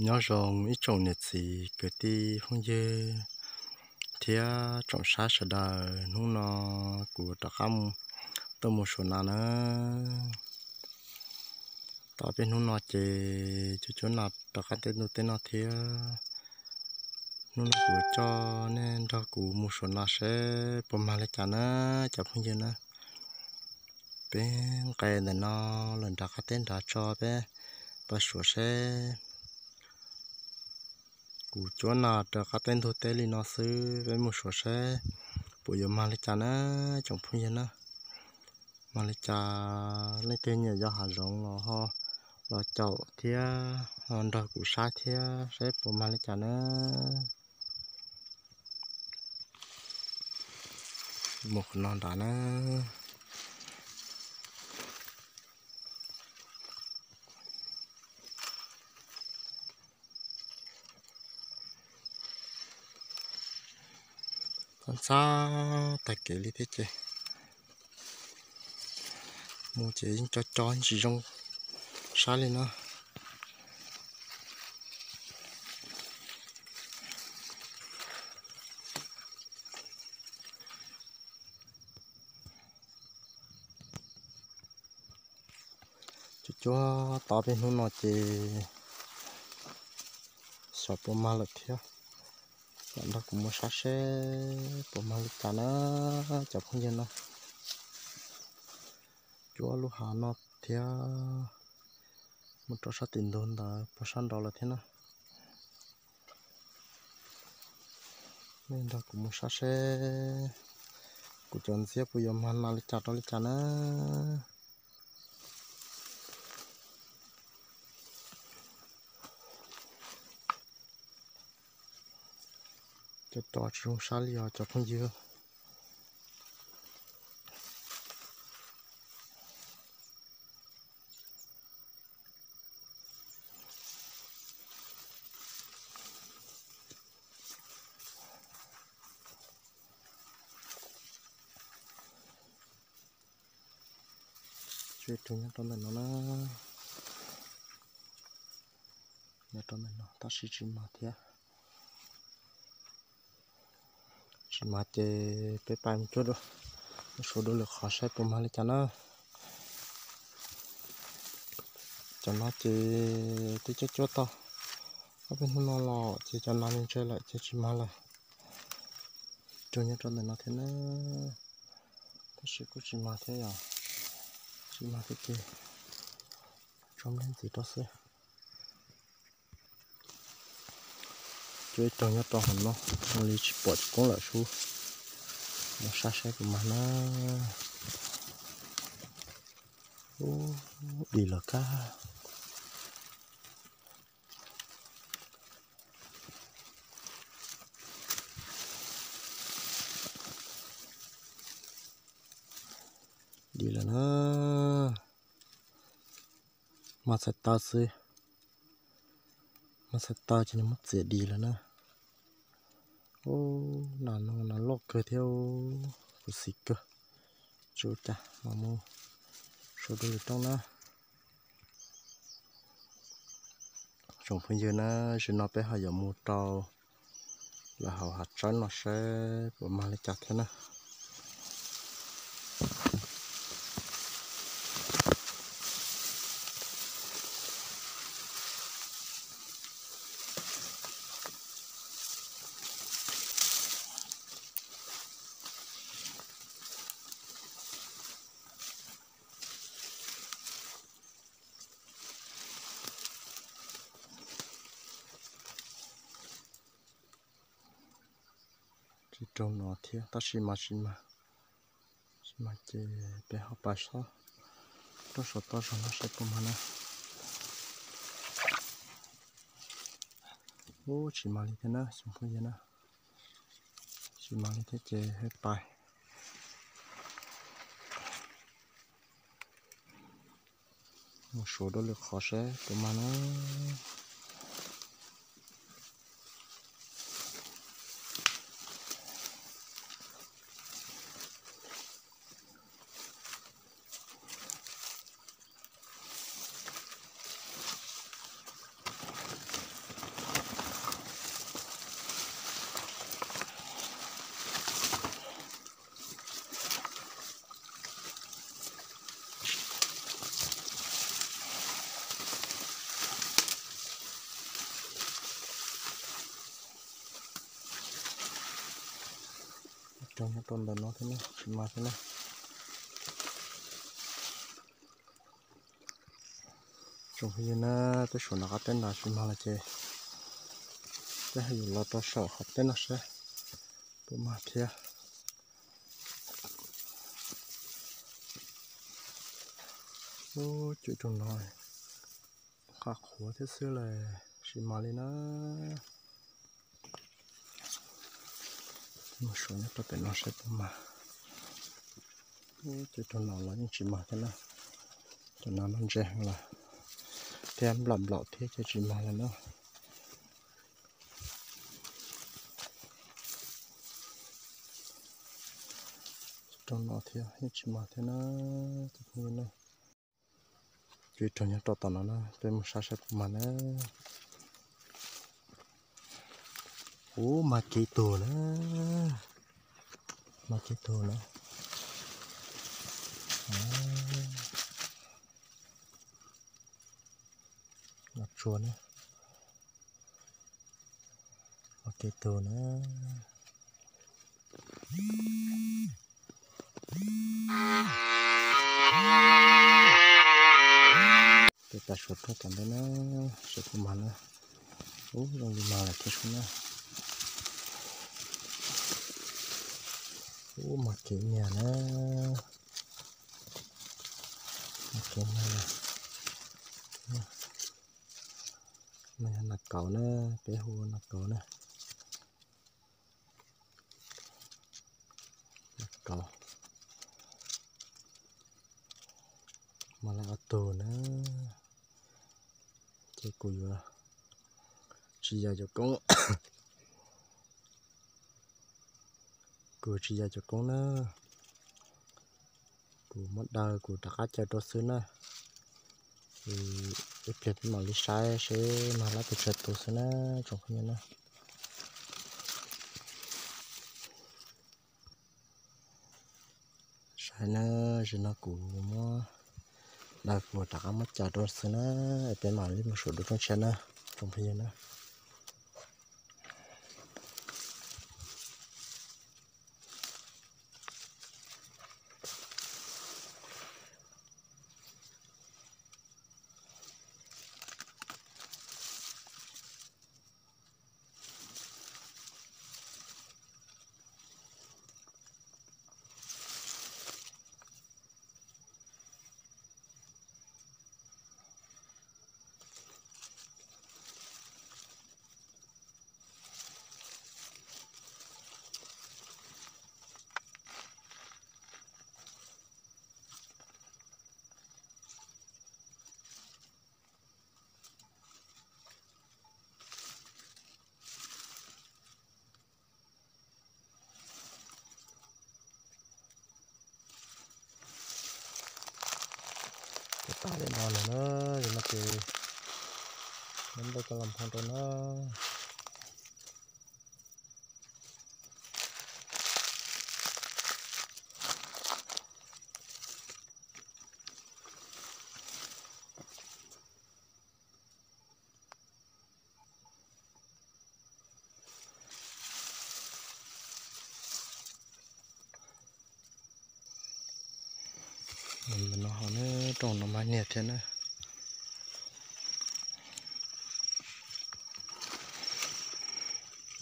Nyob zoo ib tsoom niam txiv kwv tij phooj ywg thiab tsoom saib sawv daws, hnub no kuv rov qab tuaj mus suav nas na. Tau peb hnub no ces cuab cuab nas rov qab tej ntuj tej no thiab. Hnub no kuv coj nej nrog kuv mus suav nas seb puas mag li cas na cov phooj ywg na. Peb nqes ntawm no lawm nram qab teb nrad tso peb pais suav seb. Kuv cuab nas rau qab teb ntug teb li no xwb, peb mus suav seb puas yuav mag li cas na tsoom phooj ywg na. Mag li cas leej twg nyiam yos hav zoov los ho los caum thiab ho nrog kuv saib thiab seb puas mag li cas na. Mus qhov no nrad na. Ntxhab ntxhab tag kev li thiab ces mus ces yeej co co tsis zoo saib li na. Cuab cuab tau peb hnub no ces xyov puas mag lawm thiab. Lam nrog kuv mus saib seb puas mag li cas na cov phooj ywg na. Cuab lub hav no thiab mus rau sab tim ntug ntawd puag sab nraud lawm thiab na. Nej nrog kuv mus saib seb kuv cov ntxiab puas yuav mag nas li cas rau li cas na. Cov cov tsis zoo saib li os cov phooj ywg. Tshuav ib tug nyob rau ntawm no na. Nyob rau ntawm no tab sis tsis mag thiab. Tsis mag ces peb pais mus cuab dua, mus suav dua lwm qhov saib puas mag li cas na. Cov no ces twb cuab cuab tau ob peb hnub no los ces cov no ntshe lawm ces tsis mag lawm. Ib tug nyob rau ntawm no thiab na, tab sis kuj tsis mag thiab yom, tsis mag thiab ces tso nplej ntxiv rau xwb. Cuab ib tug nyob rau hauv no, ua li tsis pom cov koob lawm sub. Mus saib saib puas mag na. Ub, dim lawm kab. Dim lawm na. Mag txhais taw xwb, mag txhais taw ces nws muab txiav dim lawm na. Ub, nas no nas loj kawg thiab, kuv xis kawg. Tsis ua cas, mam mus suav dua lwm rooj na. Tsoom phooj ywg na, zaum no peb ho yuav mus rau lawm hauv hav tsawb no seb puas mag li cas thiab na. Tsis raug no thiab tab sis mas tsis mag, tsis mag ces peb ho pais sab rau saum toj zog no saib puas mag na. Ub, tsis mag li thiab na tsoom phooj ywg na, tsis mag li thiab ces pais mus suav dua lwm qhov seb puas mag na. Rau nyob rau ntawm no thiab na, tsis mag thiab na. Tsoom phooj ywg na, peb suav nram qab teb no tsis mag los ces peb ho yuav los rau saum qab teb no saib puas mag thiab. Ub, cov rau no qab qhuav thiab xwb las, tsis mag li na. Mus suav nyob rau pem no saib puas mag. Ub, cov rau no los yeej tsis mag thiab na. Cov no mas ntse heev lawm thiab, nplaum nplaum thiab ces tsis mag li na. Rau no thiab yeej tsis mag thiab na, cov phooj ywg na. Cov rau nyob rau tom no na, peb mus saib saib puas mag na. Ub, mag kev tug na, mag kev tug na. Los tsuag na, mag kev tug na. Peb tas suav roob tom ntej na, saib puas mag na. Ub, zoo li mag lawm thiab sub na. Ub, mag kev niag na, mag kev niag. No yog nas kauv na, peb hu ua nas kauv na. Nas kauv, mag li ob tug na, ces kuv yuav tsis yog cov koob, kuv tsis yog cov koob na, kuv muab daws kuv rov qab caw rau xwb na. Ib pliag peb mam li saib seb mag leej twg tsawg tus xwb na, tsoom phooj ywg na. Saib na, zaum no kuv muab daws kuv rov qab muab caw rau xwb na, peb mam li mus saum nruab roob tshiab na, tsoom phooj ywg na. Ces tas li no lawm na, yog no ces muab nplej coj los nphoo rau na. No ho ne, rooj no mas niag thiab na.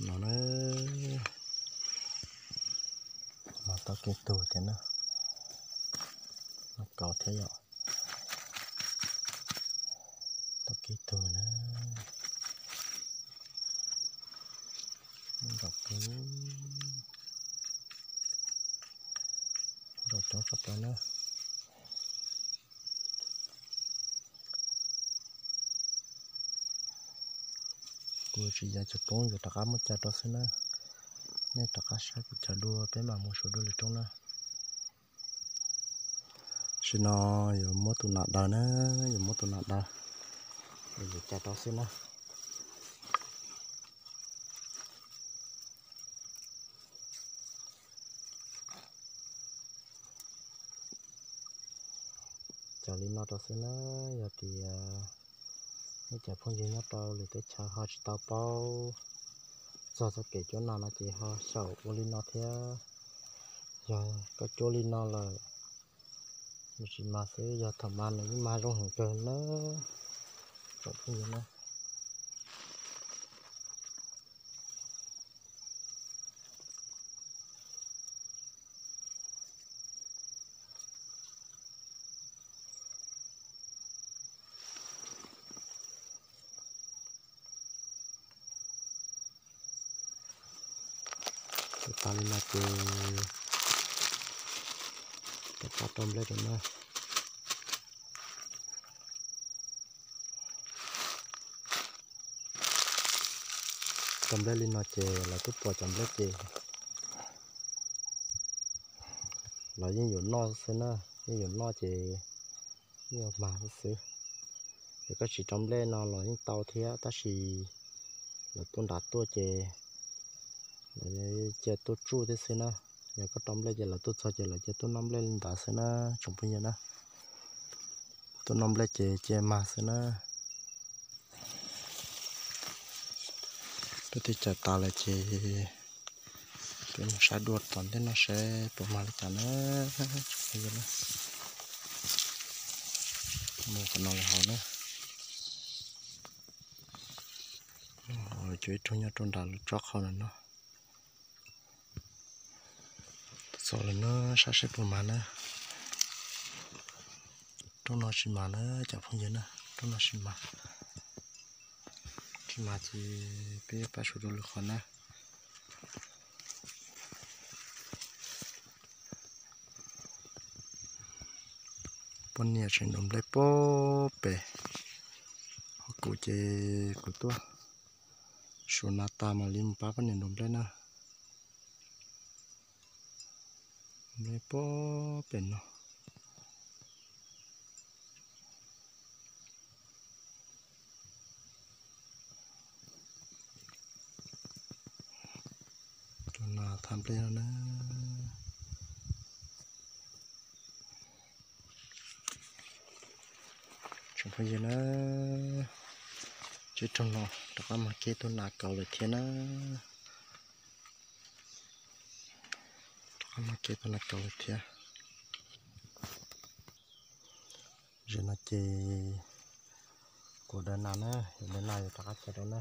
No na, mas tau kev tug thiab na. Mas kauv thiab yom. Tau kev tug na. Nraum kub, nraum coob tshaj plaws na. Kuv tsis yog cov koob, yuav rov qab muab cog rau xwb na. Nej rov qab saib kuv cog dua, peb mam mus saum dua lwm rooj na. Tam sim no yuav muab tus no daws na, yuav muab tus no daws, yuav cog rau xwb na. Cog li no rau xwb na, yog tias nej cov phooj ywg nyob rau lwm teb chaws ho tsis tau paub txog txoj kev cuab nog no ces ho xyaum ua li no thiab. Yog koj cuab li no lawm, nws tsis mag xwb, yog thaum mag nws yeej mag zoo heev kawg na, tsoom phooj ywg na. Ua tas li no ces rov qab rau nplej rau na. Rau nplej li no ces lawv twb pom cov nplej ces lawv yeej yuav noj xwb na, yeej yuav noj ces yeej yuav mag xwb. Yog koj tsis rau nplej no los yeej tau thiab, tab sis lawv tuaj nrad tuaj ces lawv cia tuaj tsuj thiab xwb na. Yog koj rau nplej ces lawv tuaj txog ces lawv cia tuaj noj nplej li ntawd xwb na tsoom phooj ywg na. Tuaj noj nplej ces cia mag xwb na. Peb twb cawm tas lawm ces peb mus saib dua tom ntej no seb puas mag li cas na. Mus qhov no lawm hauv na. Cov ib rooj nyob rau nram lub tsob qhov no no. Txog lawm na, saib seb puas mag na. Rooj no tsis mag na cov phooj ywg na, rooj no tsis mag. Tsis mag ces peb yuav pab suav dua lwm qhov na. Poj niam tseem nrau nplej pob pem, ho kuv ces kuv tuaj suav nas tas mam li mus pab poj niam nrau nplej na. Nplej pob pem no. Rau nas thaj nplej no na. Tsoom phooj ywg na, tsib rooj no rov qab mag kiag tus nas kaus lawm thiab na. Rov qab mag kiag tus nas kaus lawm thiab. Zaum no ces kuv daws nas na, yog daws nas yuav rov qab coj rau na.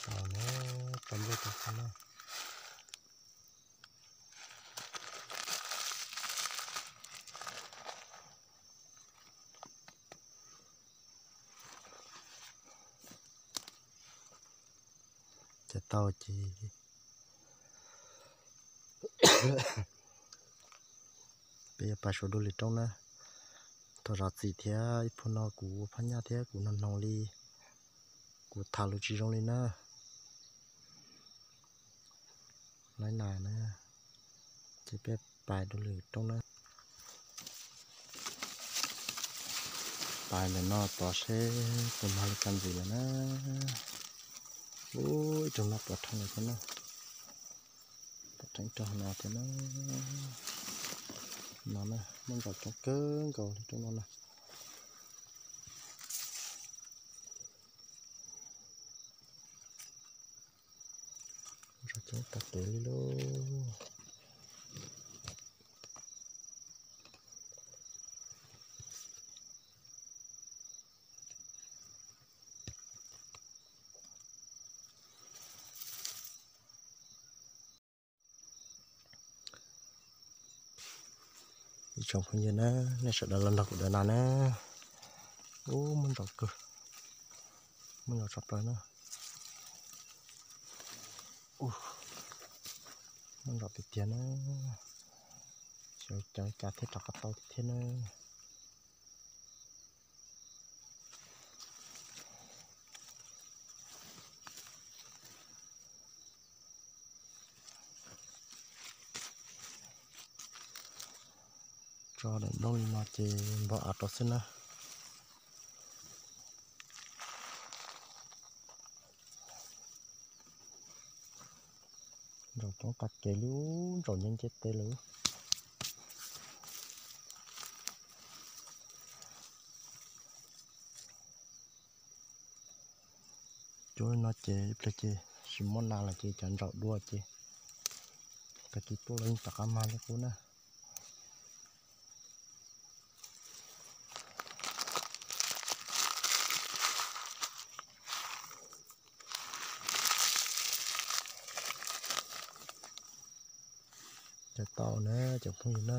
Tau na, tau nplej tau xwb na. Ces tau ces peb yuav pab suav dua lwm rooj na. Thov zam txim thiab, ib phub no kuv ua phab nyaj thiab kuv nug noog li, kuv tham lus tsis zoo li na. Laib nas na, ces peb pais dua lwm rooj na. Pais ntawm no tod seb puas mag li ka ntxiv lawm na. Ub, ib rooj no pom rheev lawm thiab na. Pom rheev ib rooj no thiab na. No na, muaj ntsaum coob kawg nkaus li rooj no na. Ntsaum coob tas kev li lauj. Ib tsoom phooj ywg na, nej sawv daws los nrog kuv daws nas na. Ub, muaj ntsaum kawg, muaj ntsaum tshaj plaws na. Ub, muaj ntsaum tiag tiag na. Xyov cas thiaj rov qab tau thiab na. Tso daim nplooj li no ces npau av rau xwb na. Ntsaum coob tag kev li, ntsaum nce nce tes lawm. Cuab li no ces ib pliag ces tsis muaj nas lawm ces cov ntsaum dua ces tag kis tuaj los yeej rov qab mag li qub na. Cov tau na cov phooj ywg na.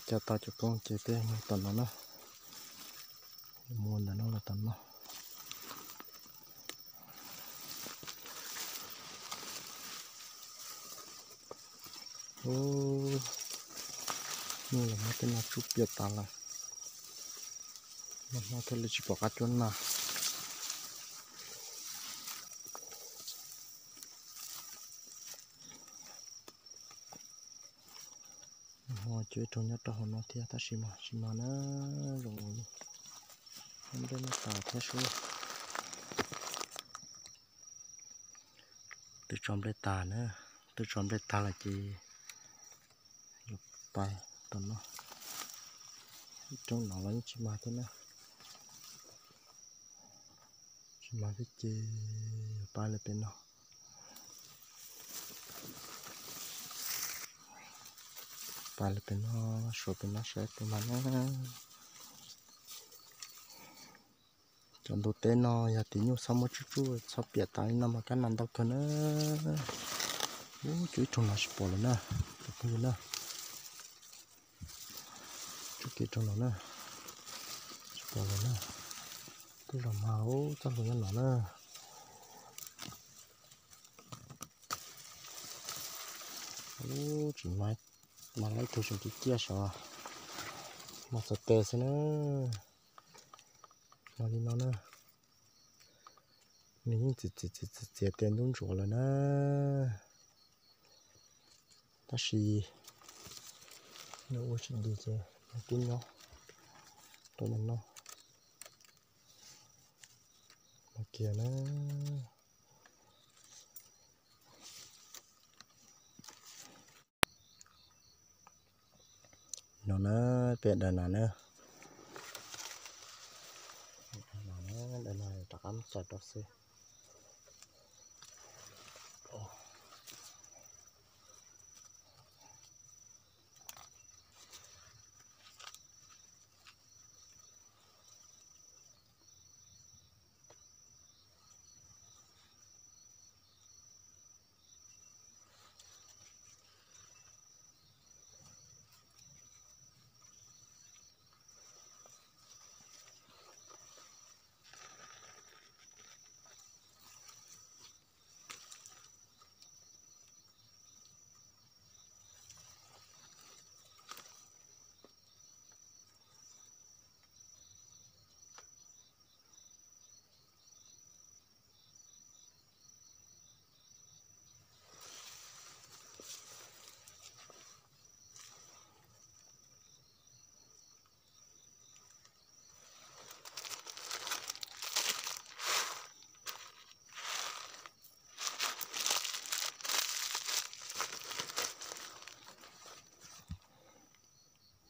Cov tau cov koob ces peb mus tom no na. Mus ntawm no los tom no. Ub, nws los muab tej no tsuj piam tas lawm. Nag hmo thiaj li tsis pom qab cuab nas. Nag hmo cuab ib rooj nyob rau hauv no thiab tab sis mas tsis mag na, zoo li nplej noj tas thiab sub. Twb tso nplej tas na, twb tso nplej tas lawm ces yuav pais tom no. Ib rooj no los yeej tsis mag thiab na. Tsis mag thiab ces yuav pais lawm pem no. Pais lawm pem no, suav pem no saib puas mag na. Cov ntug teb no yog tis nyuj txhob muab tsuj tsuj txhob piam tas li no mas kab nas ntau kawg na. Ub, cuab ib rooj no tsis pom lawm na, cov phooj ywg na. Tsuj kiag rooj no na, tsis pom lawm na. Tej zaum mag ub txoj hlua nyob no na. Ub, tsis mag, mag lawm ib tug tseem ciaj ciaj sav, mag txog tes xwb na. Mag li no na, nws yeej txiav txiav txiav txiav tes ntub ntsuav lawm na. Tab sis nws ua tsis dis ces nws twb nyob rau ntawm no. Mag kiag na. No na, peb daws nas na. Daws nas rov qab cais rau xwb.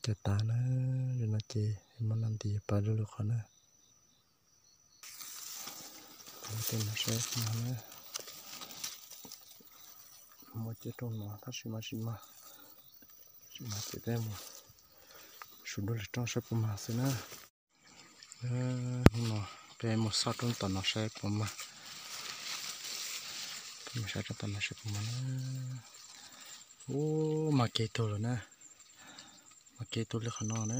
Cov tas na, no ces muab no ntis pais lwm lwm qhov na. Tej no saib no na, muaj cib rooj no tab sis mas tsis mag, tsis mag ces peb mus su dua lwm rooj saib puas mag xwb na. Hnub no peb mus xauj roob tom no saib puas mag. Peb mus saib roob tom no saib puas mag na. Ub, mag kiag tug lawm na. Mag kiag tug li qhov no na,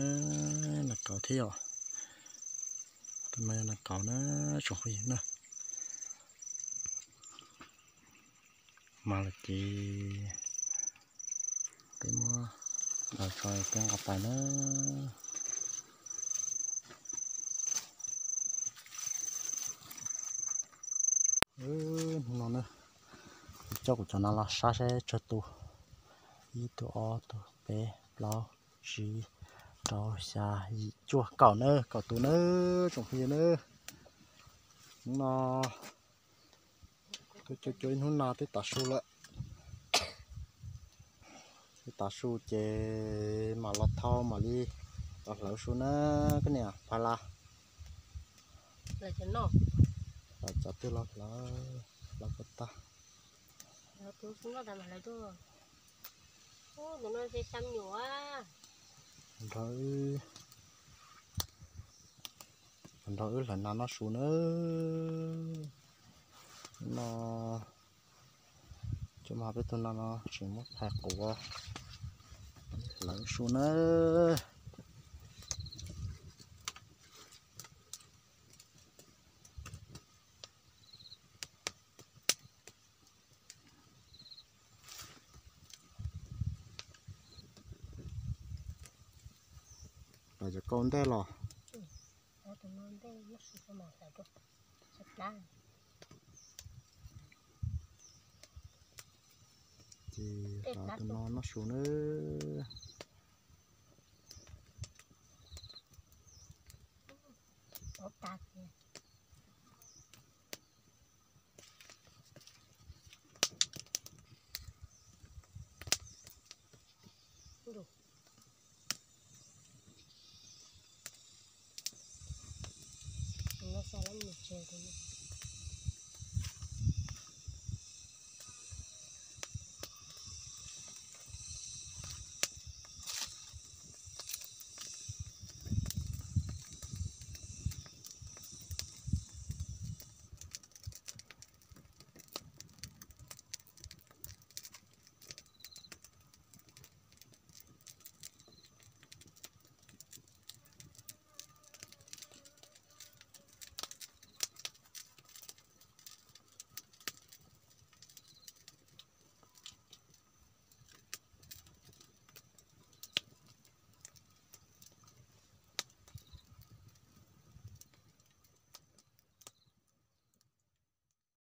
nas kauv thiab yom. Tus no yog nas kauv na, tsoom phooj ywg na. Mag lawm ces peb muab daws tso peb nqa pais na. Hnub no na, coj kuv cov nas los saib saib tsawg tus. Ib tug, ob tug, peb, plaub, tsib, rau, xya, yim, cuaj, kaum na, kaum tus na, tsoom phooj ywg na. Hnub no tuaj cuab cuab ib hnub no twb tav su lawm. Twb tav su ces mam los thau mam li los hlawv su na koj niam Pha Las. Hlawv cov twg los hlawv, hlawv kom tag. Nrog wb hlawv nas noj su na. No, cov mas peb tug no no tseem muab phais quav hlawv su na. Los cov kau ntej los. Ces hlawv tus no noj su na.